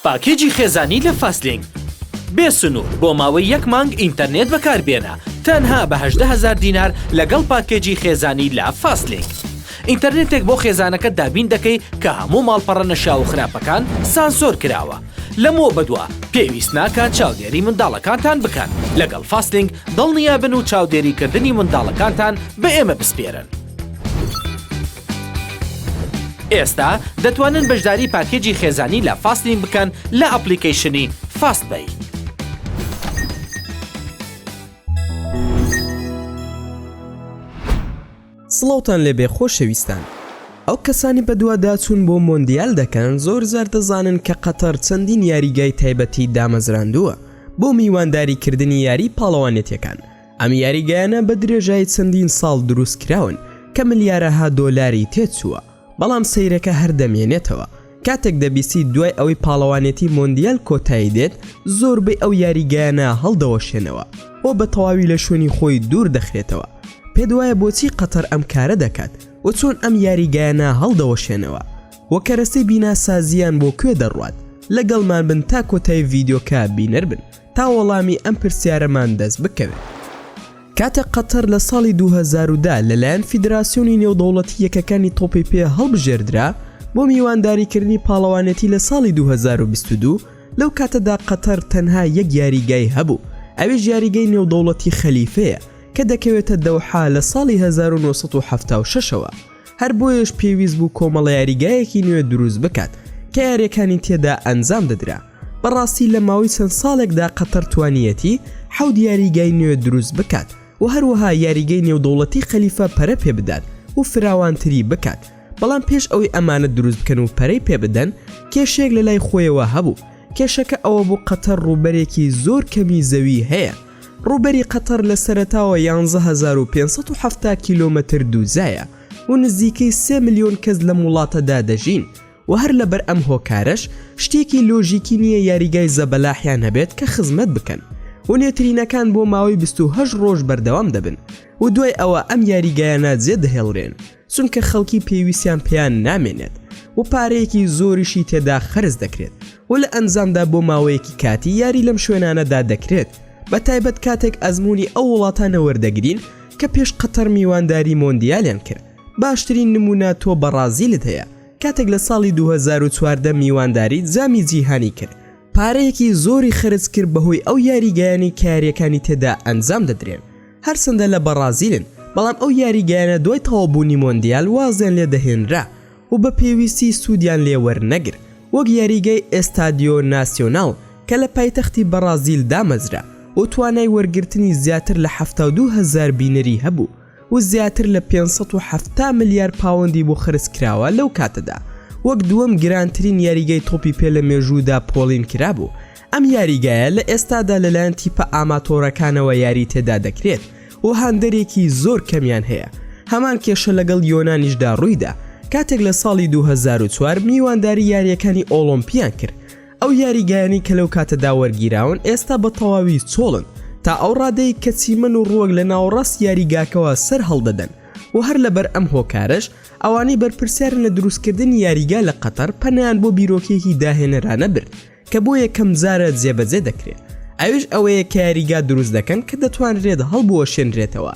پاکێجی خێزانی لە فاستلینک بێ سنوور بۆ ماوەی یەک مانگ ئینتەرنێت بەکاربێنە تەنها بە 18 هەزار دینار لەگەڵ پاکێجی خێزانی لە فاستلینک ئینتەرنێتێک بۆ خێزانەکەت دابین دەکەی کە هەموو ماڵپەڕە نەشیاو و خراپەکان سانسۆر کراوە لەمەوە بەدوا پێویست ناکات چاودێری منداڵەکانتان بکەن لەگەڵ فاستلینک دڵنیابن و چاودێریکردنی منداڵەکانتان بە ئێمە بسپێرن. ئێستا دەتوانن بەشداری پاکێجی خێزانی لە فاستلینک بکەن لە ئەپڵیکەیشنی فاست پەی. سڵاوتان لێبێ خۆشەویستان ئەو کەسانی بەدواداچوون بۆ مۆندیال دەکەن زۆر جار دەزانن کە قەتەر چەندین یاریگای تایبەتی دامەزراندووە بۆ میوانداریکردنی یاری پاڵەوانێتیەکان ئەم یاریگایانە بە درێژایی چەندین ساڵ دروست کراون کە ملیارەها دۆلاری تێچووە، بەڵام سەیرەکە هەر دەمێنێتەوە. کاتێک دەبیستیت دوای ئەوەی پاڵەوانێتی مۆندیال کۆتایی دێت، زۆربەی ئەو یاریگایانە هەڵدەوەشێنەوە و بە تەواوی لە شوێنی خۆی دوور دەخرێتەوە. پێت وایە بۆچی قەتەر ئەم کارە دەکات و چۆن ئەم یاریگایانە هەڵدەوەشێنەوە و کەرەستەی بیناسازییان بۆ کوێ دەڕوات؟ لەگەڵمان بن تا کۆتایی ڤیدیۆکە بینەر بن. تا وەڵامی ئەم پرسیارەمان دەست بکەوێت. کاتێک قەتەر لە ساڵی 2010 لەلایەن فیدراسیۆنی نێودەوڵەتی یەکەکانی تۆپی پێ هەڵبژێردرا بۆ میوانداریکردنی پاڵەوانێتی لە ساڵی 2022، لەو کاتەدا قەتەر تەنها یەک یاریگای هەبوو، ئەویش یاریگەی نێودەوڵەتی خەلیفەیە کە دەکەوێتە دەوحە لە ساڵی 1976 ەوە. هەر بۆیەش پێویست بوو کۆمەڵە یاریگایەکی نوێ دروست بکات کە یاریەکانی تێدا ئەنجام دەدرا. بەڕاستی لە ماوەی چەند ساڵێکدا قەتەر توانیەتی حەوت یاریگای نوێ دروست بکات و هەروەها یاریگەی نێودەوڵەتی خەلیفە پەرە پێ بدات و فراوانتری بکات، بەڵام پێش ئەوەی ئەمانە دروست بکەن و پەرەی پێ بدەن کێشەیەک لەلای خۆیەوە هەبوو، کێشەکە ئەوە بوو قەتەر ڕووبەرێکی زۆر کەمی زەوی هەیە، ڕووبەری قەتەر لە سەرەتاوە 11570 کیلۆمەتر دووجایە و نزیکەی سێ ملیۆن کەس لەم وڵاتەدا دەژین، و هەر لەبەر ئەم هۆکارەش شتێکی لۆژیکی نییە یاریگای زەبەلاحیان هەبێت کە خزمەت بکەن و نوێترینەکان بۆ ماوەی 28 ڕۆژ بەردەوام دەبن و دوای ئەوە ئەم یاریگایانە جێدەهێڵرێن چونکە خەڵکی پێویستیان پێیان نامێنێت و پارەیەکی زۆریشی تێدا خەرج دەکرێت و لە ئەنجامدا بۆ ماوەیەکی کاتی یاری لەم شوێنانەدا دەکرێت بە تایبەت کاتێک ئەزموونی ئەو وڵاتانە وەردەگرین کە پێش قەتەر میوانداری مۆندیالیان کرد باشترین نموونە تۆ بەڕازیلت هەیە کاتێک لە ساڵی 2014 میوانداری جامی جیهانی کرد، پارەیەکی زۆری خەرج کرد بەهۆی ئەو یاریگایانەی کە یارییەکانی تێدا ئەنجام دەدرێن، هەرچەندە لە بەڕازیلن، بەڵام ئەو یاریگایانە دوای تەواوبوونی مۆندیال وازیان لێ دەهێنرا و بە پێویستی سوودیان لێ وەرنەگرت، وەک یاریگای ئێستادیۆ ناسیۆناڵ کە لە پایتەختی بەڕازیل دامەزرا و توانای وەرگرتنی زیاتر لە 72 هەزار بینەری هەبوو. و زیاتر لە 570 ملیار پاوەندی بۆ خەرج کراوە لەو کاتەدا وەک دووەم گرانترین یاریگای تۆپی پێ لە مێژوودا پۆڵین کرابوو ئەم یاریگایە لە ئێستادا لەلایەن تیپە ئاماتۆرەکانەوە یاری تێدا دەکرێت و هاندەرێکی زۆر کەمیان هەیە هەمان کێشە لەگەڵ یۆنانیشدا ڕوویدا کاتێک لە ساڵی 2004 میوانداری یاریەکانی ئۆڵۆمپیان کرد ئەو یاریگایانەی کە لەو کاتەدا وەرگیراون ئێستا بە تەواوی چۆڵن تا ئەو ڕادەی کە چیمەن و ڕووەک لە ناوەڕاستی یاریگاکەوە سەر هەڵدەدەن و هەر لەبەر ئەم هۆکارەش ئەوانەی بەرپرسیارن لە دروستکردنی یاریگا لە قەتەر پەنایان بۆ بیرۆکەیەکی داهێنەرانە برد کە بۆ یەکەم جارە جێبەجێ دەکرێت ئەویش ئەوەیە کە یاریگا دروست دەکەن کە دەتوانرێت هەڵبوەشێنرێتەوە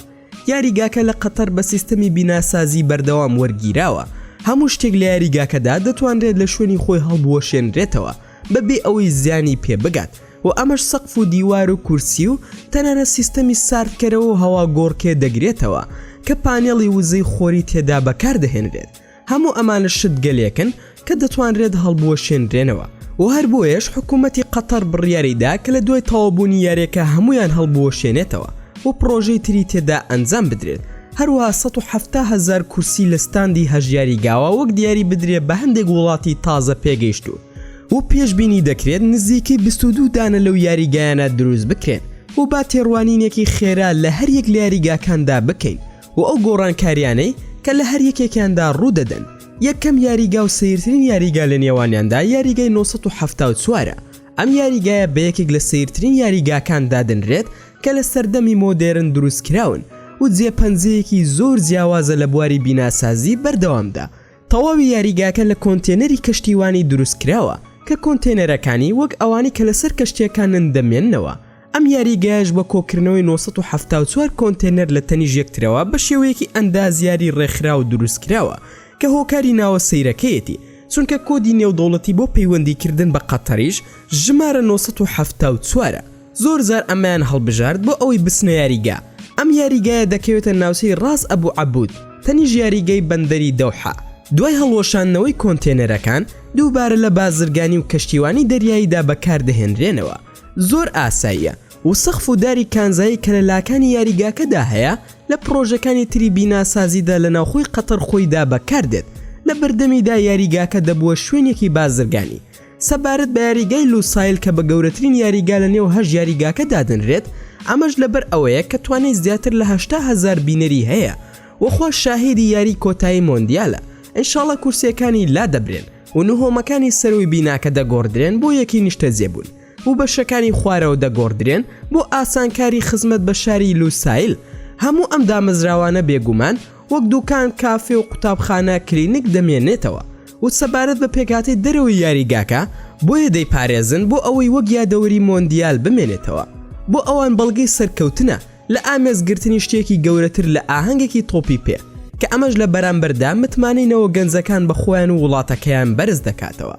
یاریگاکە لە قەتەر بە سیستەمی بیناسازی بەردەوام وەرگیراوە، هەموو شتێک لە یاریگاکەدا دەتوانرێت لە شوێنی خۆی هەڵبوەشێنرێتەوە بەبێ ئەوەی زیانی پێ بگات و ئەمەش سەقف و دیوار و کورسی و تەنانەت سیستەمی ساردکەرەوە و هەواگۆڕکێ دەگرێتەوە کە پانێڵی وزەی خۆری تێدا بەکاردەهێنرێت. هەموو ئەمانە شتگەلێکن کە دەتوانرێت هەڵبوەشێنرێنەوە و هەر بۆیەش حکوومەتی قەتەر بڕیاری دا کە لە دوای تەواوبوونی یارییەکە هەموویان هەڵبوەشێنێتەوە و پڕۆژەی تری تێدا ئەنجام بدرێت هەروەها 170 هەزار کورسی لە ستاندی هەشت یاریگاوە وەک دیاری بدرێ بە هەندێک وڵاتی تازە پێگەیشتوو و پێشبینی دەکرێت نزیکەی 22 دانە لەو یاریگایانە دروست بکرێن و با تێڕوانینێکی خێرا لە هەریەک لە یاریگاکاندا بکەین و ئەو گۆڕانکاریانەی کە لە هەر یەکێکیاندا ڕوو دەدەن. یەکەم یاریگا و سەیرترین یاریگا لە نێوانیاندا یاریگای 974 ە، ئەم یاریگایە بە یەکێک لە سەیرترین یاریگاکان دادەنرێت کە لە سەردەمی مۆدێرن دروستکراون و جێپەنجەیەکی زۆر جیاوازە لە بواری بیناسازی بەردەوامدا. تەواوی یاریگاکە لە کۆنتێنەری کەشتیوانی دروستکراوە. کە کۆنتێنەرەکانی وەک ئەوانەی کە لەسەر کەشتییەکانن دەمێننەوە، ئەم یاریگایەش بە کۆکردنەوەی 974 کۆنتێنەر لە تەنیشت یەکترەوە بە شێوەیەکی ئەندازیاری ڕێکخراو دروستکراوە کە هۆکاری ناوە سەیرەکەیەتی چونکە کۆدی نێودەوڵەتی بۆ پەیوەندیکردن بە قەتەریش ژمارە 974 ە. زۆر جار ئەمەیان هەڵبژارد بۆ ئەوەی بچنە یاریگا، ئەم یاریگایە دەکەوێتە ناوچەی ڕاس ئەبو عەبود، تەنیشت یاریگای بەندەری دەوحە. دوای هەڵوەشاندنەوەی کۆنتێنەرەکان، دووبارە لە بازرگانی و کەشتیوانی دەریاییدا بەکاردەهێنرێنەوە. زۆر ئاساییە و سەقف و داری کانزایی کە لە لاکانی یاریگاکەدا هەیە، لە پڕۆژەکانی تری بیناسازیدا لە ناوخۆی قەتەر خۆیدا بەکاردێت. لە بەردەمیدا یاریگاکە دەبووە شوێنێکی بازرگانی. سەبارەت بە یاریگای لوسایل کە بە گەورەترین یاریگا لە نێو هەشت یاریگاکە دادەنرێت، ئەمەش لەبەر ئەوەیە کە توانای زیاتر لە 80,000 بینەری هەیە و خوا شاهیدی یاری کۆتایی مۆندیالە، ئینشاڵا کورسیەکانی لادەبرێن و نهۆمەکانی سەرەوەی بیناکە دەگۆڕدرێن بۆ یەکەی نیشتەجێبوون و بەشەکانی خوارەوە دەگۆڕدرێن بۆ ئاسانکاری خزمەت بە شاری لوسایل. هەموو ئەم دامەزراوانە بێگومان وەک دوکان، کافێ و قوتابخانە، کلینک دەمێنێتەوە و سەبارەت بە پێکهاتەی دەرەوەی یاریگاکە، بۆیە دەیپارێزن بۆ ئەوەی وەک یادەوەری مۆندیال بمێنێتەوە. بۆ ئەوان بەڵگەی سەرکەوتنە لە ئامێز گرتنی شتێکی گەورەتر لە ئاهەنگێکی تۆپی پێ، کە ئەمەش لە بەرامبەردا متمانەی نەوە گەنجەکان بە خۆیان و وڵاتەکەیان بەرز دەکاتەوە.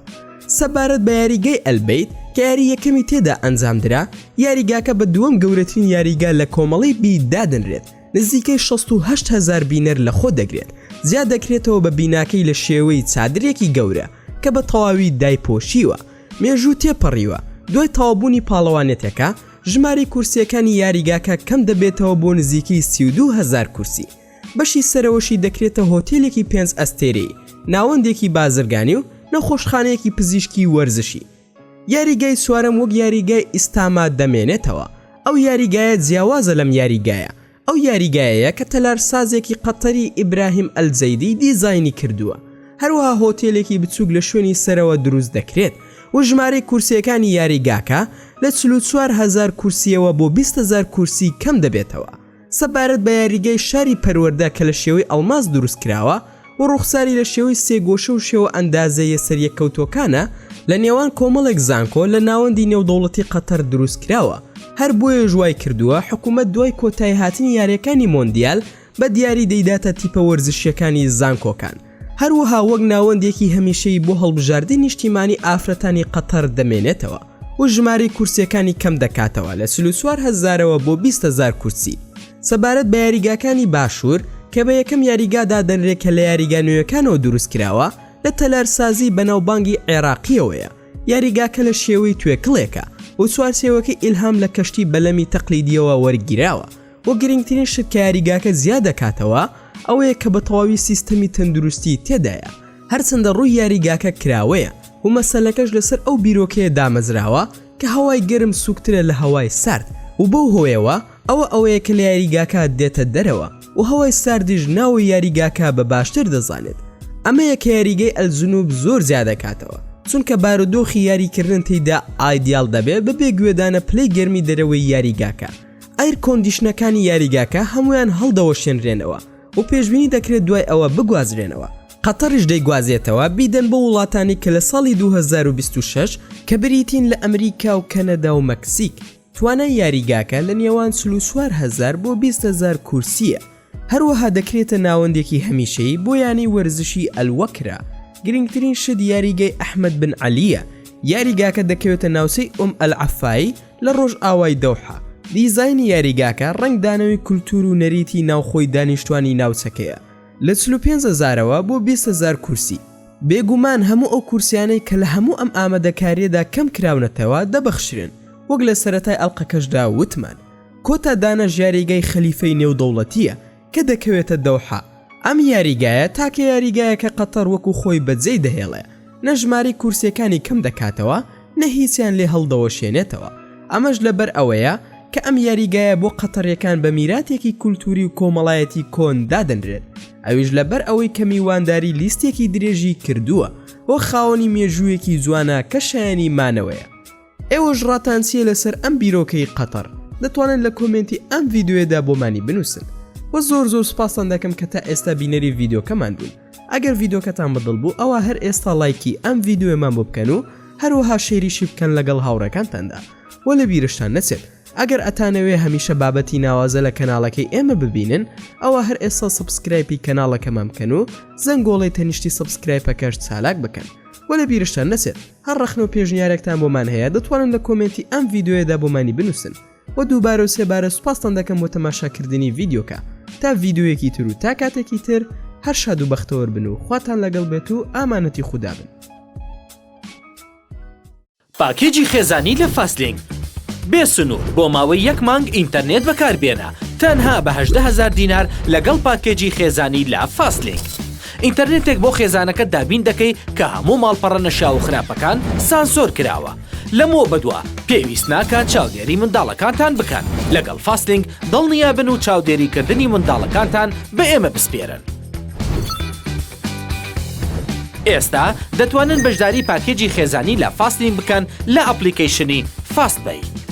سەبارەت بە یاریگای ئەلبەیت کە یاری یەکەمی تێدا ئەنجامدرا، یاریگاکە بە دووەم گەورەترین یاریگا لە کۆمەڵەی بی دادەنرێت، نزیکەی 68 هەزار بینەر لەخۆ دەگرێت، جیا دەکرێتەوە بە بیناکەی لە شێوەی چادرێکی گەورە کە بە تەواوی دایپۆشیوە. مێژوو تێپەڕیوە، دوای تەواوبوونی پاڵەوانێتەکە، ژمارەی کورسییەکانی یاریگاکە کەم دەبێتەوە بۆ نزیکەی 32 هەزار کورسی، بەشی سەرەوەشی دەکرێتە هۆتێلێکی پێنج ئەستێرەیی، ناوەندێکی بازرگانی و نەخۆشخانەیەکی پزیشکی وەرزشی. یاریگای چوارەم وەک یاریگای ئیستاما دەمێنێتەوە، ئەو یاریگایە جیاوازە لەم یاریگایە، ئەو یاریگایەیە کە تەلارسازێکی قەتەری ئیبراهیم ئەلزەیدی دیزاینی کردووە، هەروەها هۆتێلێکی بچووک لە شوێنی سەرەوە دروست دەکرێت و ژمارەی کورسییەکانی یاریگاکە لە 44 هەزار کورسییەوە بۆ 20 هەزار کورسی کەم دەبێتەوە. سەبارەت بە یاریگای شاری پەروەردە کە لە شێوەی ئەڵماس دروست کراوە و ڕووخساری لە شێوەی سێگۆشە و شێوە ئەندازەییە سەریەککەوتووەکانە لە نێوان کۆمەڵێک زانکۆ لە ناوەندی نێودەوڵەتی قەتەر دروست کراوە هەر بۆیەش وای کردووە حکوومەت دوای کۆتاییهاتنی یارییەکانی مۆندیال بە دیاری دەیداتە تیپە وەرزشییەکانی زانکۆکان. هەروەها وەک ناوەندێکی هەمیشەیی بۆ هەڵبژاردەی نیشتیمانی ئافرەتانی قەتەر دەمێنێتەوە و ژمارەی کورسییەکانی کەمدەکاتەوە لە 44 هەزارەوە بۆ 20 هەزار کورسی. سەبارەت بە یاریگاکانی باشوور، کە بە یەکەم یاریگا دادەنرێت کە لە یاریگا نوێیەکانەوە دروستکراوە، لە تەلارسازی بەناوبانگی عێراقییەوەیە، یاریگاکە لە شێوەی توێکڵێکە و چوارچێوەکەی ئیلهام لە کەشتی بەلەمی تەقلیدییەوە وەرگیراوە و گرنگترین شت کە یاریگاکە جیا دەکاتەوە ئەوەیە کە بە تەواوی سیستەمی تەندروستی تێدایە هەرچەندە ڕووی یاریگاکە کراوەیە و مەسەلەکەش لەسەر ئەو بیرۆکەیە دامەزراوە کە هەوای گەرم سووکترە لە هەوای سارد و بەو هۆیەوە ئەوە ئەوەیە کە لە یاریگاکە دێتە دەرەوە و هەوای ساردیش ناوەی یاریگاکە بە باشتر دەزانێت. ئەمەیە کە یاریگەی ئەلجنوب زۆر جیا دەکاتەوە، چونکە بارودۆخی یاریکردن تێیدا ئایدیاڵ دەبێت بەبێ گوێدانە پلەی گەرمی دەرەوەی یاریگاکە. air condition ەکانی یاریگاکە هەموویان هەڵدەوەشێنرێنەوە و پێشبینی دەکرێت دوای ئەوە بگوازرێنەوە. قەتەریش دەیگوازێتەوە بیدەن بۆ وڵاتانی کە لە ساڵی 2026 کە بریتین لە ئەمریکا و کەنەدا و مەکسیک. توانای یاریگاکە لە نێوان 44 هەزار بۆ 20 هەزار کورسییە، هەروەها دەکرێتە ناوەندێکی هەمیشەیی بۆ یانەی وەرزشی ئەلوەکرە، گرنگترین شت یاریگای ئەحمەد بن عەلییە، یاریگاکە دەکەوێتە ناوچەی ئوم ئەلعەفای لە ڕۆژئاوای دەوحە، دیزاینی یاریگاکە ڕەنگدانەوەی کولتوور و نەریتی ناوخۆی دانیشتوانی ناوچەکەیە، لە 45 هەزارەوە بۆ 20 هەزار کورسی. بێگومان هەموو ئەو کورسیانەی کە لە هەموو ئەم ئامادەکارییەدا کەم کراونەتەوە دەبەخشرێن، وەک لە سەرەتای ئەڵقەکەشدا وتمان. کۆتا دانەش یاریگای خەلیفەی نێودەوڵەتییە کە دەکەوێتە دەوحە. ئەم یاریگایە تاکە یاریگایە کە قەتەر وەکو خۆی بەجێی دەهێڵێ، نە ژمارەی کورسییەکانی کەم دەکاتەوە، نە هیچیان لێ هەڵدەوەشێنێتەوە. ئەمەش لەبەر ئەوەیە کە ئەم یاریگایە بۆ قەتەرییەکان بە میراتێکی کولتووری و کۆمەڵایەتی کۆن دادەنرێت، ئەویش لەبەر ئەوەی کە میوانداری لیستێکی درێژی کردووە و خاوەنی مێژوویەکی جوانە کە شایەنی مانەوەیە. ئێوەش ڕاتان چییە لەسەر ئەم بیرۆکەی قەتەر؟ دەتوانن لە کۆمێنتی ئەم ڤیدیۆیەدا بۆمانی بنووسن. وە زۆر زۆر سوپاستان دەکەم کە تا ئێستا بینەری ڤیدیۆکەمان بوون. ئەگەر ڤیدیۆکەتان بەدڵ بوو ئەوا هەر ئێستا ڵایکی ئەم ڤیدیۆیەمان بۆ بکەن و. هەروەها share یشی بکەن لەگەڵ هاوڕێکانتاندا وە لە بیرشتان نەچێت ئەگەر ئەتانەوێ هەمیشە بابەتی ناوازە لە کەناڵەکەی ئێمە ببینن ئەوا هەر ئێستا subscribe ی کەناڵەکەمان بکەن و زەنگۆڵەی تەنیشتی subscribe ەکەش چالاک بکەن وە لە بیرشتان نەچێت هەر ڕەخنە و پێشنیارێکتان بۆمان هەیە دەتوانن لە comment ی ئەم ڤیدیۆیەدا بۆمانی بنووسن وە دووبارە و سێبارە سوپاستان دەکەم بۆ تەماشاکردنی ڤیدیۆکە تا ڤیدیۆیەکی تر و تا کاتێکی تر هەر شاد و بەختەوەر بن و خواتان لەگەڵ بێت و ئامانەتی خودا بن. پاکێجی خێزانی لە فاستلینک بێ سنوور بۆ ماوەی یەک مانگ ئینتەرنێت بەکاربێنە تەنها بە 18 هەزار دینار لەگەڵ پاکێجی خێزانی لە فاستلینک ئینتەرنێتێک بۆ خێزانەکەت دابین دەکەی کە هەموو ماڵپەڕە نەشیاو و خراپەکان سانسۆر کراوە لەمەوە بەدوا پێویست ناکات چاودێری منداڵەکانتان بکەن لەگەڵ فاستلینک دڵنیابن و چاودێریکردنی منداڵەکانتان بە ئێمە بسپێرن. ئێستا دەتوانن بەشداری پاکێجی خێزانی لە فاستلینک بکەن لە ئەپڵیکەیشنی فاست پەی.